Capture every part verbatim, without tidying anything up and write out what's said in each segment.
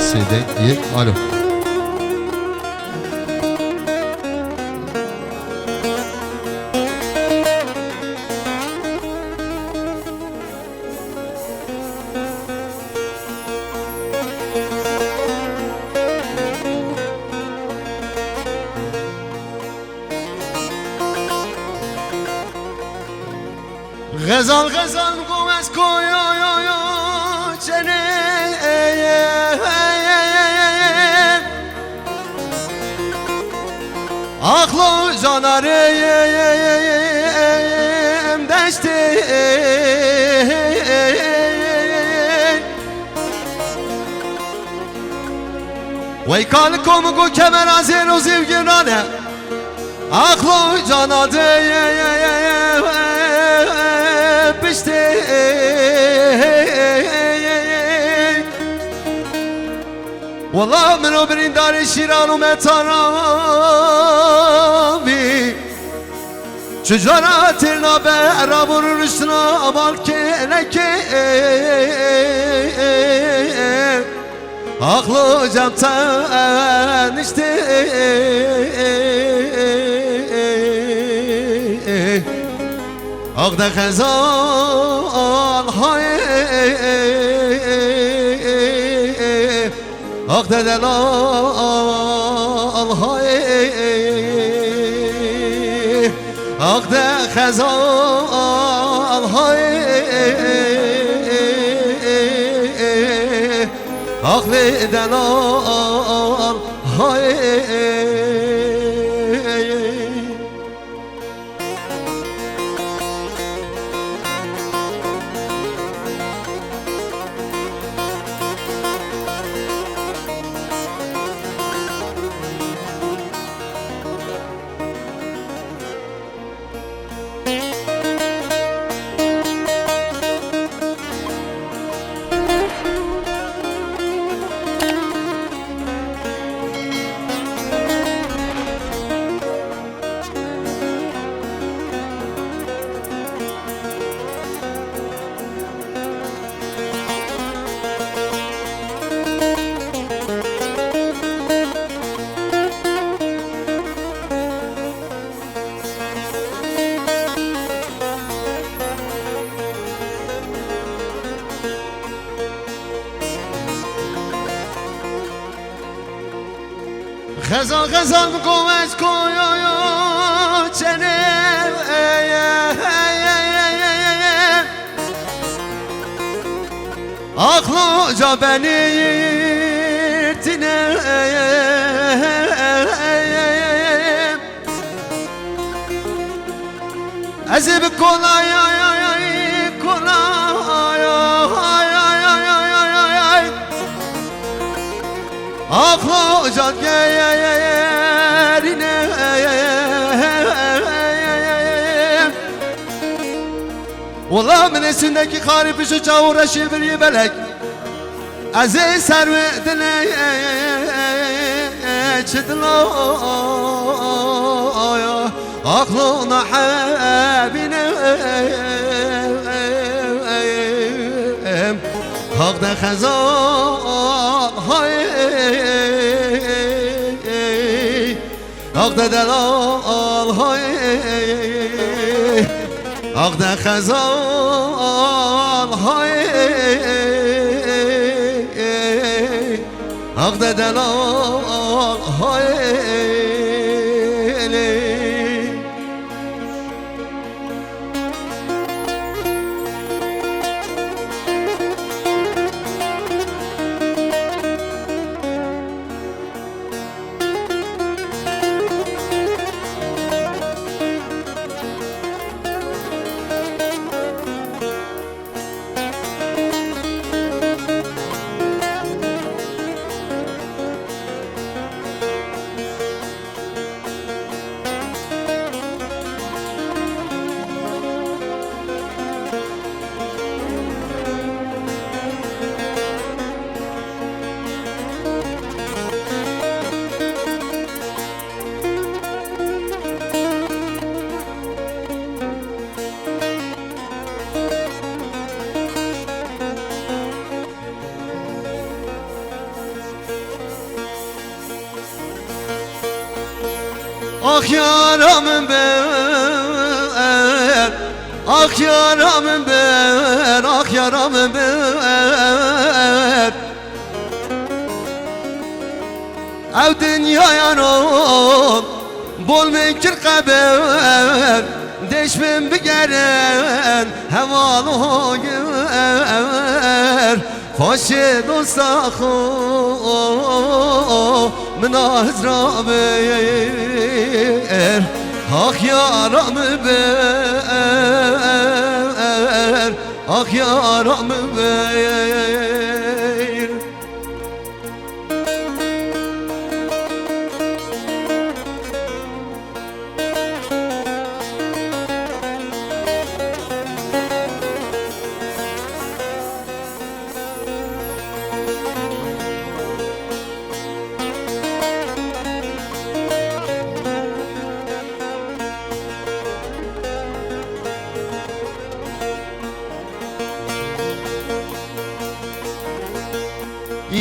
Sê D yek, alo. Xezal, xezal, go ez ko, yo, yo, yo, çene. Axlo canarê em deştê. Wey kalik kom go kemera zêr û zîv girane. Axlo cana de piştê. Wela min o birîndarê şîran û metana bî. Çi cara têrna be, rabûr riştina balkê neke. Axlo cem teniştê. Ax de xezal hay. Ax de delal hay. Ax de xezal hay. Ax lê delal hay. Xezal, xezal, bi kovez koyoyo çene. Axlo ca benîrtine. Ez ê bi kolayay, kolayay. Axlo can geyerîne. Wela min ê sûndekî xarî pişo çaw reşî birî belek. Ez ê ser wê dinê çi dilaya, axlo nahebîne. Haq de xezal hay. Ax de delal hay. Ax de xezal hay. Ax de delal hay. Ax yara min ber, ax yara min ber, ax yara min ber. Ew dinyaya ro bol min kir qeber, dêş min bigerin heval hoyer. Xweşê dosta xwe min a hizra ber, ax yara min ber, ax yara min ber.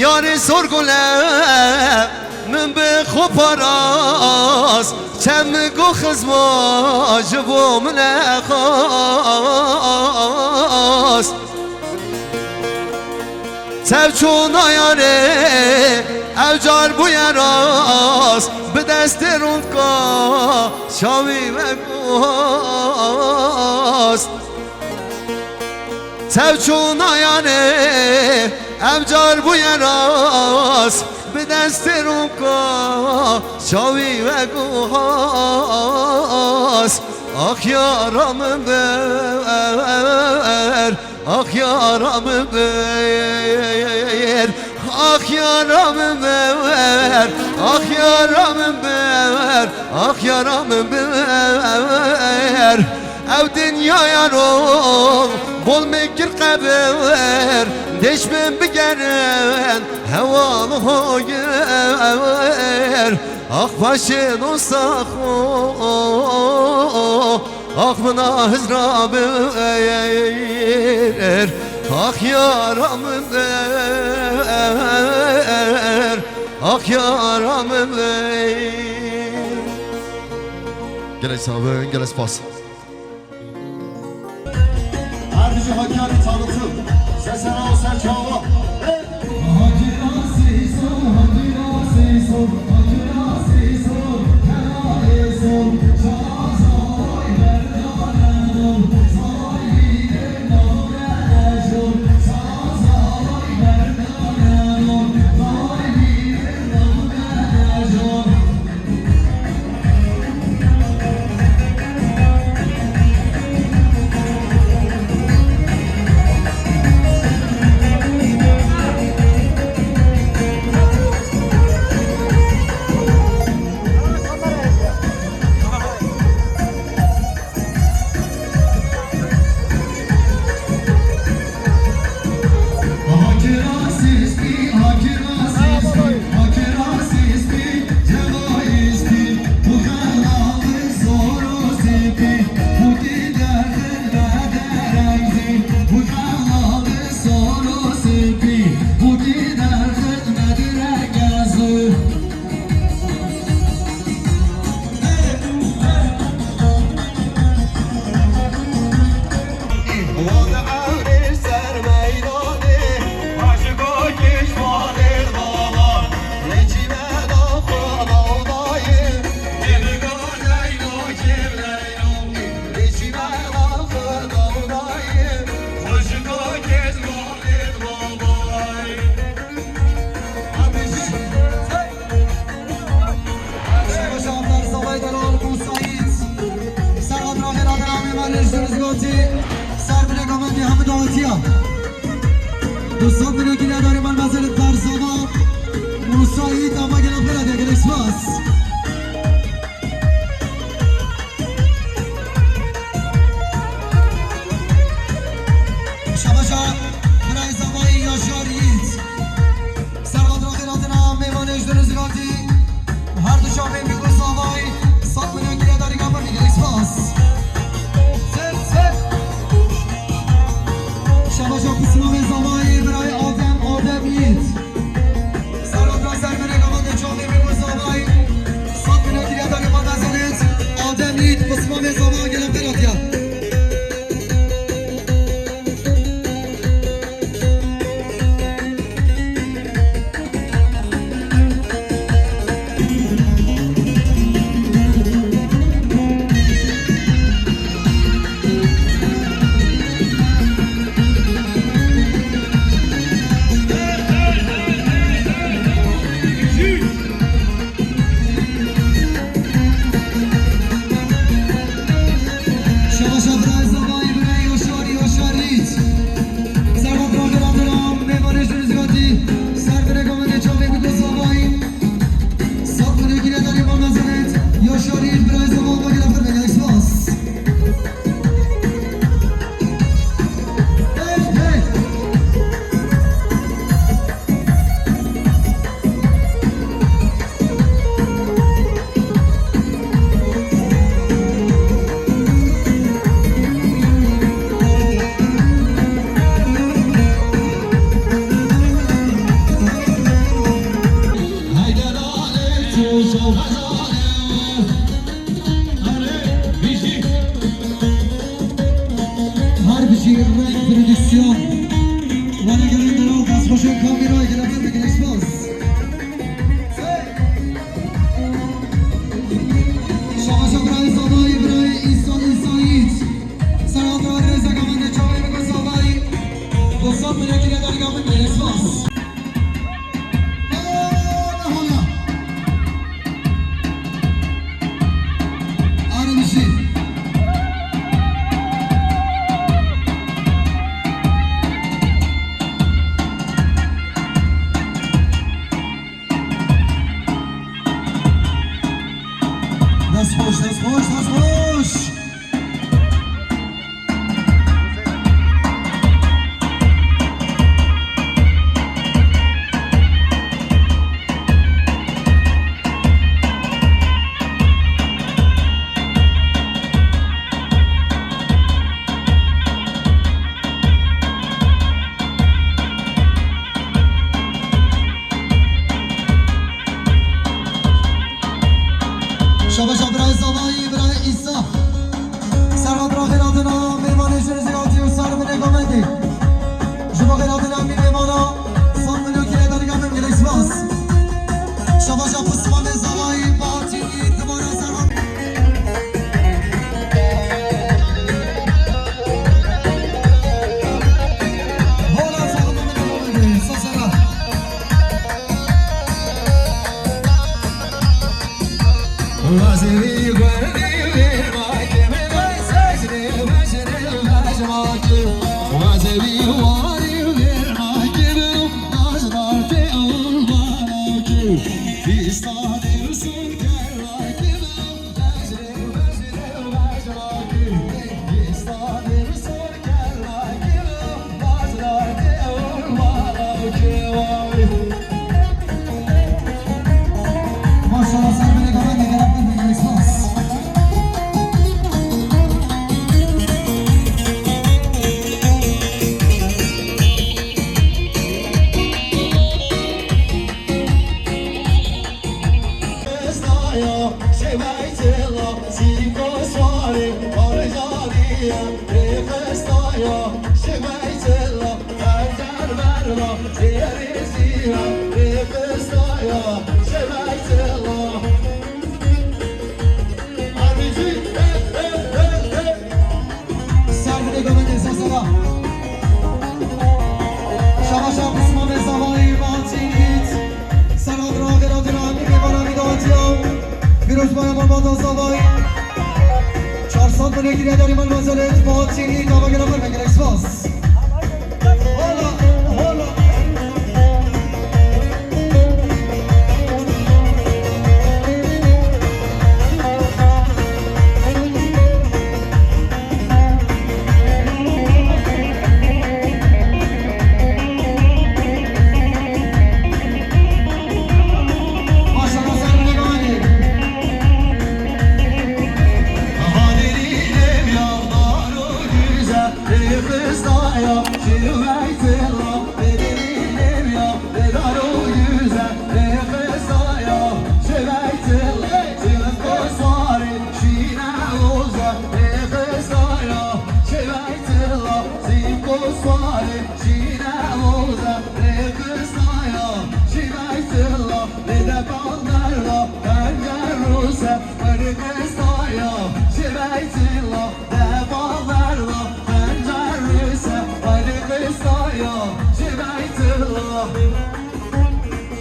Yarê Sorgule min bi xwe parast, çem min got xizma ji bo min e xast. Çev çûna yarê ev car bûye rast, bi destê rûnka çavî veguhast. Çev çûna yarê ev car bûye rast, bi destê rûnka çavî veguhast. Ax yara min ber, ax yara min ber, ax yara min ber, ax yara min ber, ax yara min ber. Ew dinyaya ro bol min kir qeber, dêş min bigerin heval hoyer. Ax xweşê dosta xwe, ax min a hizra ber, ax yara min ber, ax yara min ber. Gelek sağ olun, gelek spas. Her dijî Hakkari tanıtım. Sesena o ser çava. Şabaş Afer Zavay Delal Musayit. Ser adra xêra dera mêmanê ji Rûzgatî. Ser binê gamendê hemû dawetiya. Du sed milyon kîle darê mal mezelê Berzava Musayit ama gela xêra de gelek spas. Şabaşa birayê Zavayî Yaşar Yiğit. Serhat Raxê Ratina mêvanê ji Denizgatî. Her du çavên Bîgo Zavayî. Sed milyon kîle darî gavan gelek spas. Ser, ser. Şabaşa Kusinavê Zavayî birayê Adem, Adem Yiğit. Serhat Raxê Ratina gavan de çavên Bîgo Zavayî. Renk prodüksiyon. Vana gelin dero, destxweşê kamera, gelin gelin spas. Şabaşa birayê Zavayî, birayê Îsa, Îsa Yiğit. Serhat Rêzek, Amende Çavê, Miko Zavayî. Dostlar, melekine dergahın gelin spas. Dest xweş, dest xweş, dest xweş. Şabaşa birayê Zavayî, birayê Îsa. Serhat ra xêratina mêvanê ji Rizî hatî û ser binê komendî. Ji bo xêratina mî mêvana, sed milyon kî lê derî gelin gelek spas. Şabaşa pismamê Zavayî, Fatî, dubara Serhat. Hola, sağ olun, sağ olun. Maşallah, sen beni kadar ne kadar bir bilgisiniz. Sergide gömün esasına. Şabaşa pismamê Zavayî, Fatî Yiğit. Serhat Ragera Dinamî, Kêmana Mîdatiya. Pîrozbaya Malbata Zavayî. Çar sed milyon kî lê derî mal mezelet, Fatî Yiğit, ava gera merve gelek spas. Hola, hola. Maşallah, sen ne kadar iyi. Halilî lê miyavdar û güzel, ê Xistaya, şîr û meytila, Halilî lê miyavdar û güzel, ê Xistaya, şîr û meytila, şîr û koswarê, şîne oza, ê Xistaya, şîr û meytila, zîn koswarê, şîne oza, ê Xistaya, şîr û meytila, lê de bal derda, penceruse, Weri Xistaya, şîr û meytila, de bal derda, penceruse, Weri Xistaya, şîr û meytila.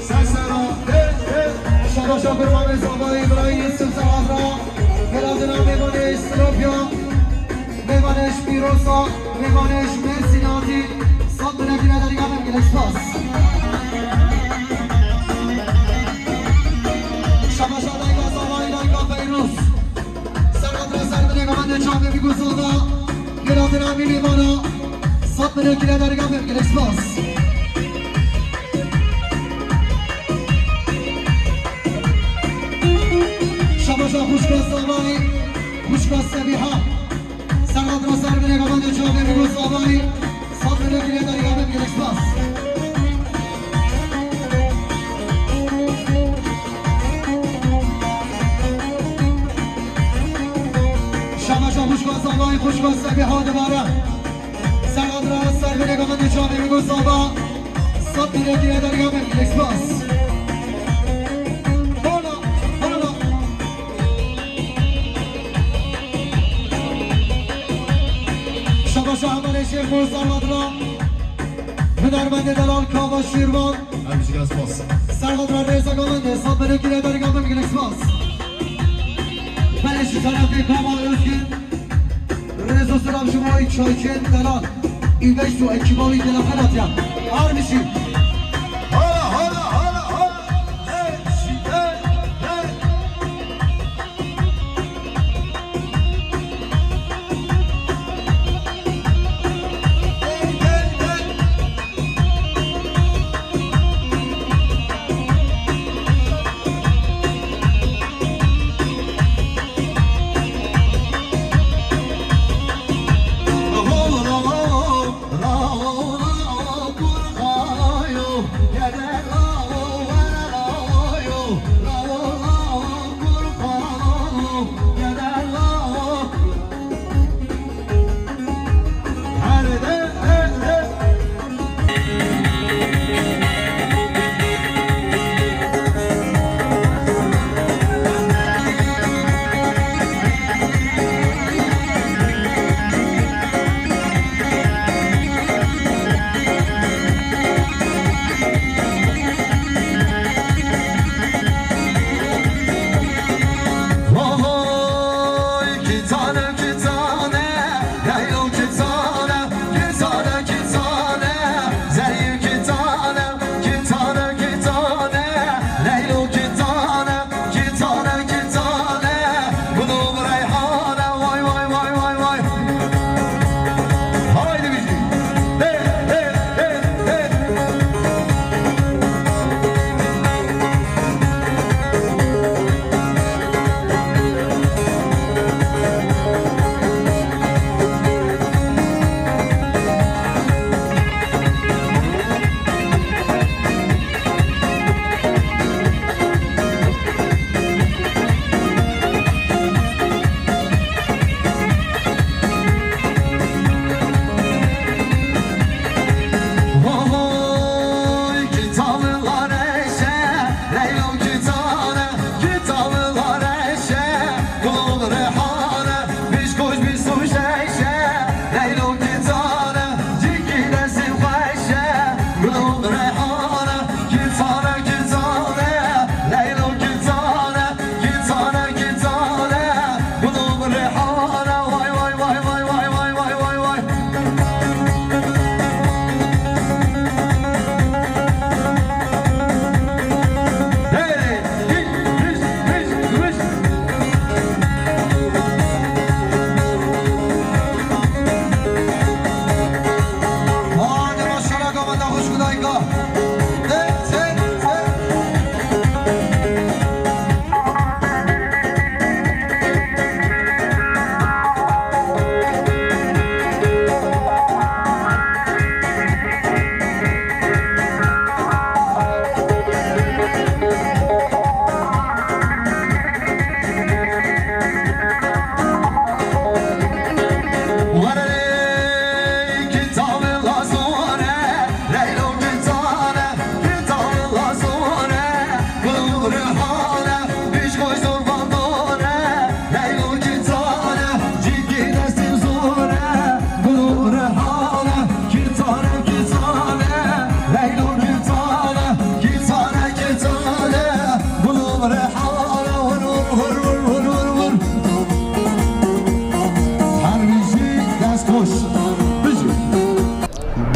Sesera, hey, hey. Şabaşa kurbanê Zavayî, Îbrahîm Yusuf Serhat ra. Xêratina mêvanê Silopya, mêvanê ji Pîrosa, mêvanê ji Mêrsîn hatî. Sed milyon kî lê derî gelin gelek spas. Şabaşa dayka Zavayî, dayka Feyrûz. Serhat ra ser binê komendê çavê Mîko Zava. Xêratina mî mêvana. Sed milyon kî lê derî gelin gelek spas. Şabaşa xwişka Zavayî, xwişka Sebîha. Serhat ra ser binê komendê çavê Mîko Zavayî. Sed milyon kî lê derî gelin gelek spas. Şabaşa xwişka Zavayî, xwişka Sebîha dibare. Sağ ol, sağ ol, sağ ol, sağ ol. Sağ ol, sağ ol, sağ ol. Hola, hola. Şabaş Ahmet Eşref Musa Madra. Hünermende Delal Kava Şirvan. Em jî gelek spas. Serhat Radyo Sakalın, Esat Belediye Dergahı gelek spas. Beleşi Tarafı Kava Özgün. Rezo selam ji bo wî çayçiyên delal. Îveş û ekîba wî delal helatiya. Armişî. Hala, hala, hala, hala. Hey, hey, hey.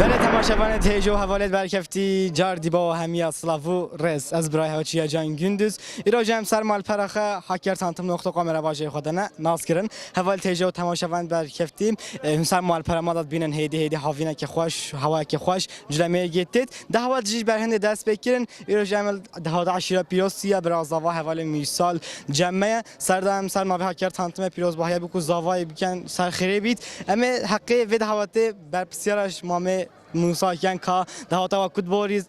Belê temaşevanê hêja û hevalê berkeftî, car dî bo hemiya silav û rêz. Ez birayê hewe Çiya Can Gündüz. Îro jî em ser malpera xwe Hakkari Tanıtım nokta com re bajê xwe de ne nas kirin. Heval têje û temaşevan berkeftî, e, hûn ser malpera me de dibînin hêdî hêdî havîneke xweş, hewayeke xweş, culemeyê gê têt. Di heval jî ber hindê dest pê kirin. Îro jî em li dehada eşîra pîroz ya bira zava hevalê Mîsal cem me ye. Ser de em ser navê Hakkari Tanıtımê pîrozbahiya biku zavayê bikin ser xêrê bît. Em ê heqê vê davetê berpirsiyara ji mamê Musa Yenka, dahata wa kut borî,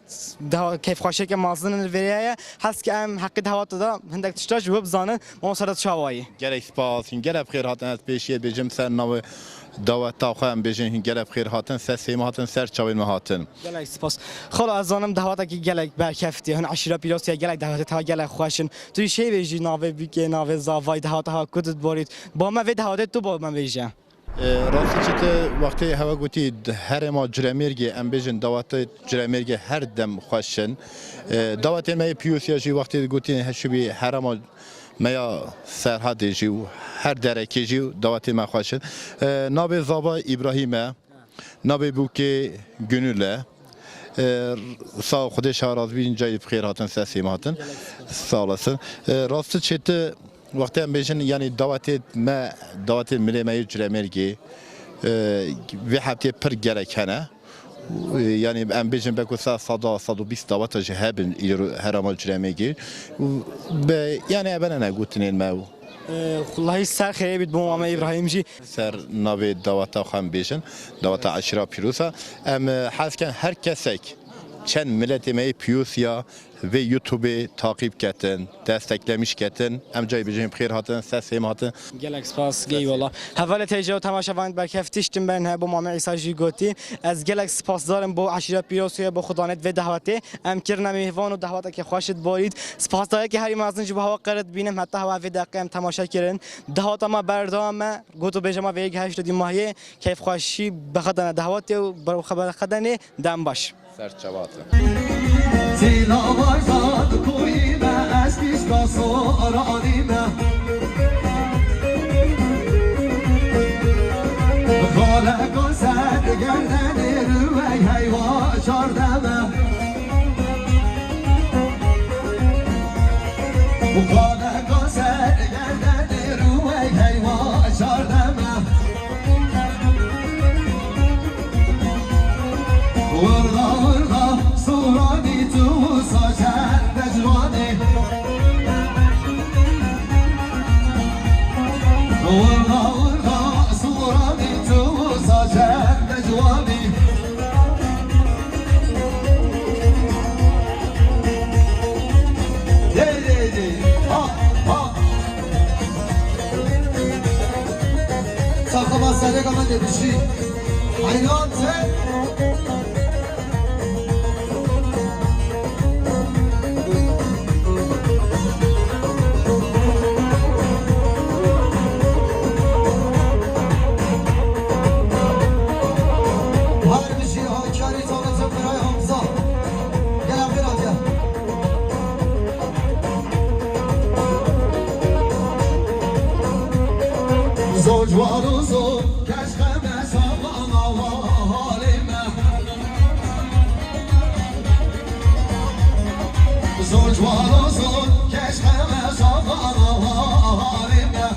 daha keyfxweşiyeke mezin li vêrê ye. Hes ke em heqê dahata da hindek tişta ji we bizanin, mamosta da çawayî. Gelek spas, hûn gelek bi xêr hatin, ez pêşiyê bêjim ser navê Daweta xwe em bêjin hûn gelek bi xêr hatin, ser sêma hatin, ser çavên me hatin. Gelek spas. Xalo, ez zanim dawetekî gelek berkeftiye. Hin eşîra Pîrosiya gelek dawetê tewa gelek xweş in. Tu jî bêjî navê bûkê, navê zavayî, daweta ha ku tu diborît. Ba me vê dawetê tu ba me bêje. E, rastî çi tu wextê hewe gotî d-, herêma Ciremêrgê, em bêjin dawetê Ciremêrgê her dem xweş in. E, dawetê me yê Pîrosiya jî wextê gotî heşibî herêma me ya Serhadê jî û her derekê jî dawetê me xweş in. E, navê zava Îbrahîm e. Navê bûkê Gönül e. E, sağ ol, Xwedê şaraz bî, cayê bi xêr hatin, sesê me hatin. Sağ olasın. E, rastî çêti wextê em bêjin, yanî dawetê me, dawetê milê me yê Ciremêrgê, e, vê heftê pir gelek hene. E, yanî em bêjin beko sa sada, sad û bîst daweta jî hebin îro herêma Ciremêrgê. Û be, yanî ebene ne gotinên me û. E, Xulahî ser xêrê bît bo Mame Îbrahîm jî. Ser navê daweta xwe em bêjin, daweta eşîra Pîrosa. Em, e, hez ken her kesek çend miletê me yê Pîrosiya vê YouTubeê taqîb ketin, desteklemiş ketin. Em cayê bêjin bi xêr hatin, sesê me hatin. Gelek spas, gey wala. Hevalê têje û temaşevanên berkef tiştin ben he bo Mame Îsa jî gotî. Ez gelek spasdar im bo eşîra Pîrosiya bo xudanêt vê dawetê. Em kirine mêvan û daweteke xweş diborît. Spasdarekî herî mezin ji bo hewa qerit bînim, heta hewa vê deqê em temaşe kirin. Daweta me berdewam e. Got û bêje me vê yek heştê dî mahiyê keyfxweşî bixedene dawetê û ber xeber xedenê dem baş. Ser çavat e. Sîla barzan koyî me ez pîşka soranî me. Xaleka ser gerdenê rûvey heyva çarde me. Xaleka ser gerdenê rûvey heyva çarde me. Wirda wirda soranî tu wisa çende ciwanî. Wirda wirda soranî tu wisa çende ciwanî. Hey, hey, hey. Ha, ha. Sakın masaya kalan demişi. Hayran sen. Her bir şey hakkari tanıtım Miray Hamza. Gel abi, gel. Zor ciwano zor, keşke me sabana halime. Zor ciwano zor, keşke me sabana halime.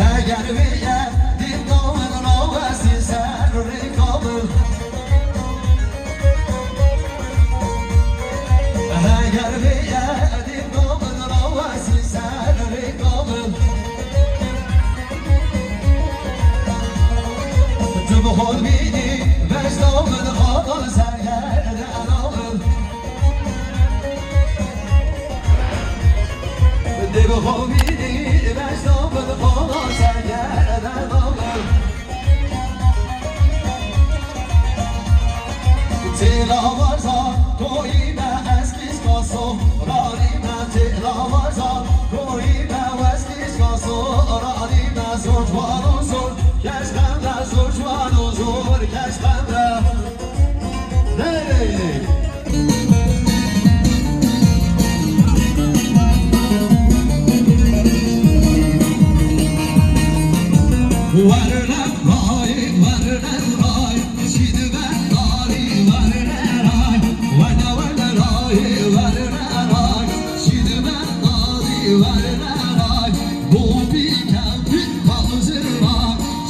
Heger vê ye dîn dawin rawesî ser rêka min. Heger vê ye dîn dawin rawesî ser rêka min. Tu bi xwe bînî vecda min xala ser gerdena min. Dê bi xwe bînî vecda min xala ser gerdena min. Têla varza koyî me ez kîska soranî me. Têla varza koyî me ez kîska soranî me. Zor ciwano zor keşke me, zor ciwano zor keşke me. Hey! Werine ray, werine ray, şîdibe darî, werine ray, wene wene ray, werine ray, şîdibe darî, werine ray, bobî kevbî bazirma,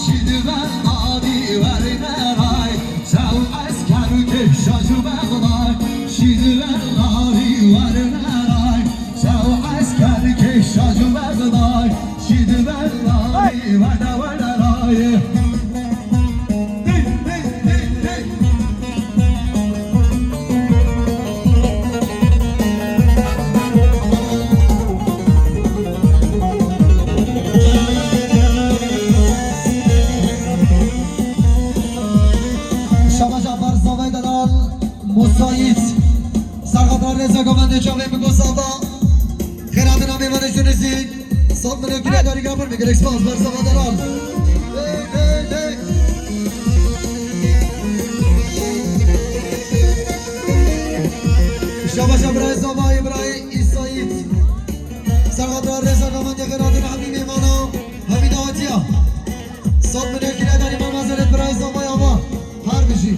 şîdibe darî, werine ray. Sew esker kêşa ji bexday, şî di ber darî werine ray. Sew esker kêşa ji bexday, şî di ber darî wene wene ray. Şamê bi gosava. Xêratina mêvanê jûnizî. Sat milyon kîlodarî gapir mi gerek spas ber sava delal. Hey, hey, hey. Şabaşa birayê Zava, birayê Îsayîd. Serhatra rêza gamandê xêratina hemî mêvana, hemî dawetiya. Sat milyon kîlodarî me mazeret birayê Zava ya ma. Her bijî.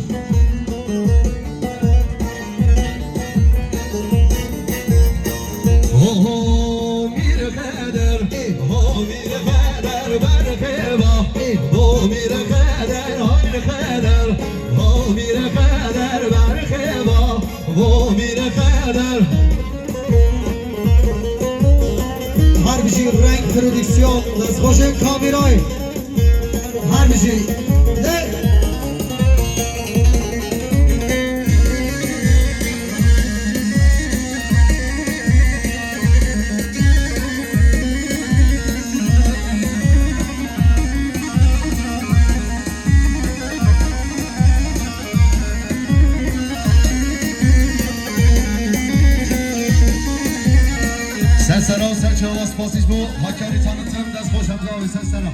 Ho, ho, mîr Xeder, Ê. Ho, mîr Xeder, berxê va. Ê. Ho, mîr Xeder, hayr Xeder. Ho, mîr Xeder, berxê va. Ho, mîr Xeder. Her bijî Reng Prodüksiyon, destxweşên kamîrayê. Her bijî. De. Ser sera û ser çava spasî ji bo hakarî tanîtim, dest xweş Hemza wê ser sera.